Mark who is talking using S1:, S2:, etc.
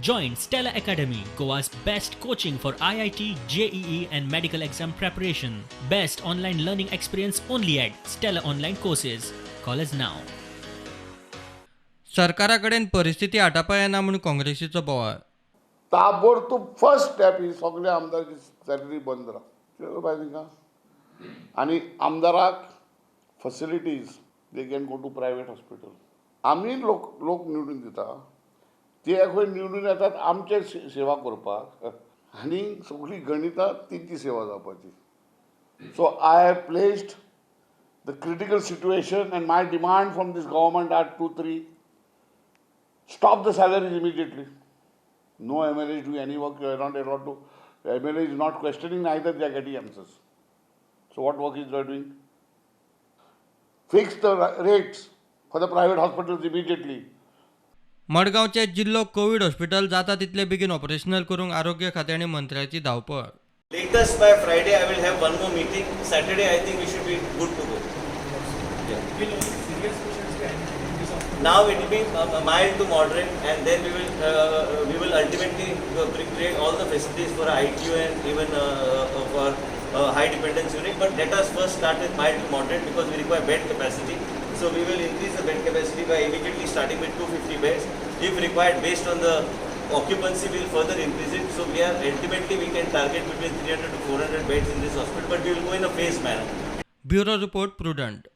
S1: Join Stella Academy, Goa's best coaching for IIT, JEE, and medical exam preparation. Best online learning experience only at Stella Online Courses. Call us now.
S2: सरकारा कडेन परिस्थिती आटापा येना म्हूण काँग्रेसीचो बोवाळ.
S3: ताबडतोब first step ही सगळे आमदारची salary बंद राव. कितें बाय तांकां आनी आमदाराक facilities, they can go to private hospital. आमी लोक लोक निवडून दिता, ते खंय निवडून येतात आमचे सेवा करपाक आनी सगळीं गणितां तेंची सेवा जावपाची. So I have placed the critical situation and my demand from this government are two, three. Stop the salaries immediately. No MLA is doing any work. You are not allowed to. The MLA is not questioning, neither they are getting answers. So what work is they doing? Fix the rates for the private hospitals immediately.
S2: मडगांवचे जिल्लो Covid hospital जाता तितले बेगीन operational करूंक आरोग्य खातें आनी मंत्र्याची धांवपळ.
S4: Latest by Friday, I will have one more meeting. Saturday, I think we should be good to go. Yeah.
S5: Will only serious patients be admitted in this hospital?
S4: Now it will be mild to moderate, and then we will ultimately create all the facilities for ITU and even for high dependence unit. But let us first start with mild to moderate because we require bed capacity. So we will increase the bed capacity by immediately starting with 250 beds. If required, based on the occupancy, we will further increase it. So we are ultimately we can target between 300 to 400 beds in this hospital, but we will go in a phased manner.
S2: Bureau report, Prudent.